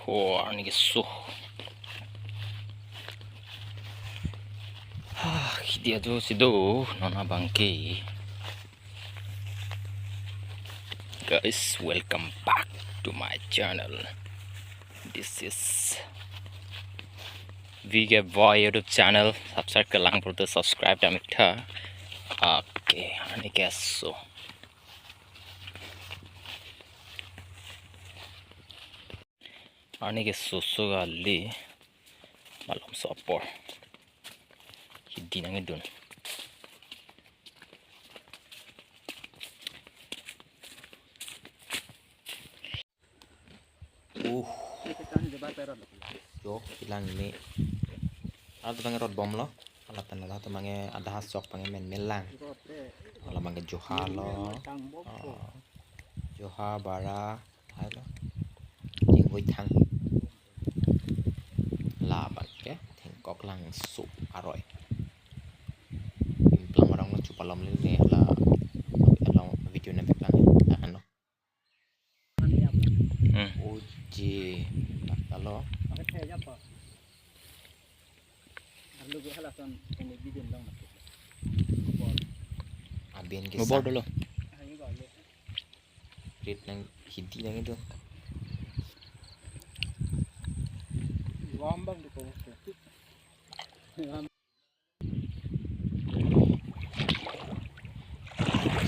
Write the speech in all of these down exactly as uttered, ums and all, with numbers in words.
Ko arni keso. Ha, kidi ajo si do, non abangke. Guys, welcome back to my channel. This is V K Boy YouTube channel. Subscribe kelang pulote subscribe dam ik tha. Okay, arni keso. Arni keso so kali, malomso apor. Hidi nangdun. Uh. Jo, kelang ni. Hala abang rot bomlo. Hala tan hala abang ada sok abang menmel lang. Hala abang joha lo. Ah. Joha bara. Hai lo. Jingvoi thang. La abangke thengkok langso aroi. Implang arong lo chupalom lele la, la video nang lang ano. Hmm. Oje, tak talo. Abin ke Bobor sang dolo. Rit nang hidi nangdun. Wambang di ko.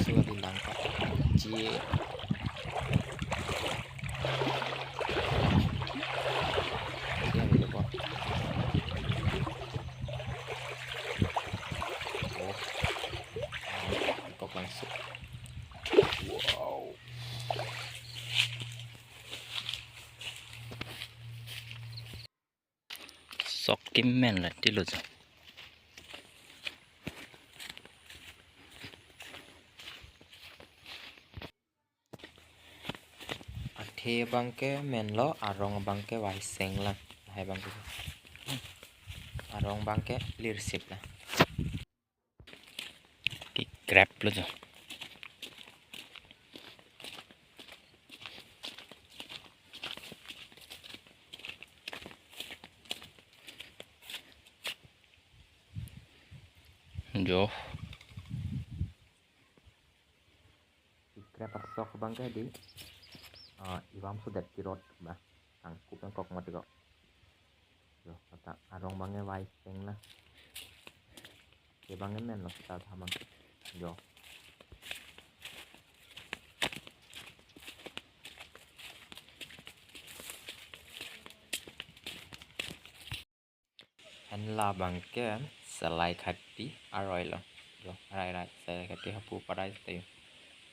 Sudah dilangkap. Cie. Cie, ambil ko. Oh. Kok langso. Wow. Sok kemen la tilo jo. Athe abangke menlo, arong abangke vaiseng lang. Lahai abangke. Arong abangke lirsip lang. Kekrep lo jo. Jo. Kekrep asok abangke di. Ah, ivam so det kirot ba. Tangkup nangkok mati ko. Jo, kata arong abangke vaiseng lang. Ke abangke menlo seta thamang. Jo. An la abangke selai khati aroi lo. Jo, arai arai selai khati hapu parai tayo.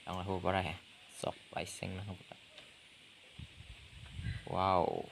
Yang hapu parai he. Sok vaiseng lang hapu ta. Wow.